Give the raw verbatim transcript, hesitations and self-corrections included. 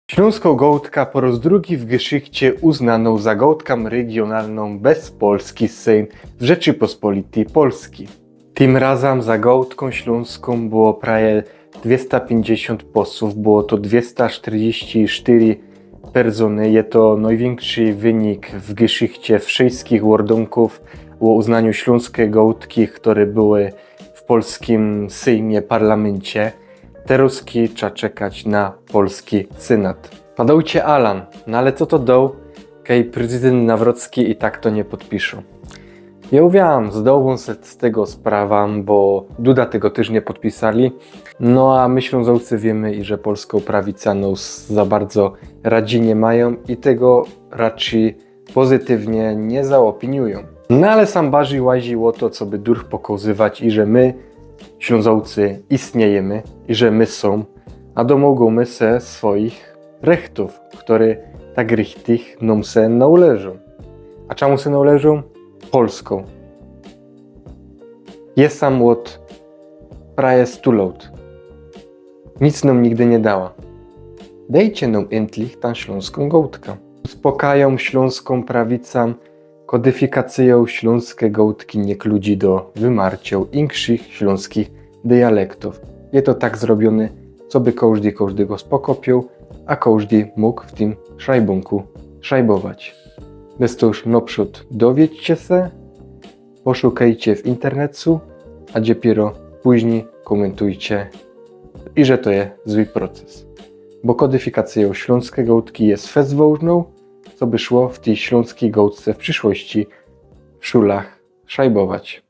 Ślōnskŏ gŏdka po rŏz drugi w geszychcie uznanŏ za gŏdkã regiōnalnõ bez polski Sejm w Rzeczypospolitej Polskij. Tym razã za gŏdkã ślōnską było prawie dwiesta piyńćdziesiōnt posłōw, było to dwiesta sztyrdziści sztyry persōny. Je to nojwiynkszi wynik w geszychcie wszyjskich ôrdōnkōw ô uznaniu ślōnskij gŏdki, kere były w polskim Sejmie, parlamencie. Terŏz trza czekać na polski Synat. Padŏwcie alarm, no ale co to dŏ, kej prezydynt Nawrocki i tak to niy podpisze? Jŏ wiym, zdŏwōm se z tego sprawã, bo Duda tego tyż niy podpisali. No a my Ślōnzŏcy wiymy, iże polskŏ prawica nōm za bardzo radzi niy majōm i tego raczyj pozytywnie niy zaopiniujōm. No ale sam barżyj łazi ô to, coby durch pokŏzywać, iże my Ślōnzŏcy istniejymy, iże my sōm, a dōmŏgōmy se swojich rechtōw, kere tak richtig nōm se nŏleżōm. A czymu se nŏleżōm? Polskŏ je sam ôd prawie stu lŏt. Nic nōm nigdy niy dała. Dejcie nōm intlich tã ślōnskõ gŏdkã. Uspokajōm ślōnskõ prawicã, kodyfikacyjŏ ślōnskij gŏdki niy kludzi do wymarciŏ inkszich ślōnskich dialektōw. Je to tak zrobiōne, coby kożdy kożdego spokopiōł, a kożdy mōg w tym szajbōnku szajbować. Bez to już nŏprzōd dowiedźcie se, poszukejcie w internecu, a dopiyro późnij kōmyntujcie, iże to je zły proces. Bo kodyfikacyjŏ ślōnskij gŏdki je fest wŏżnŏ, coby szło w tyj ślōnskij gŏdce w prziszłości w szulach szajbować.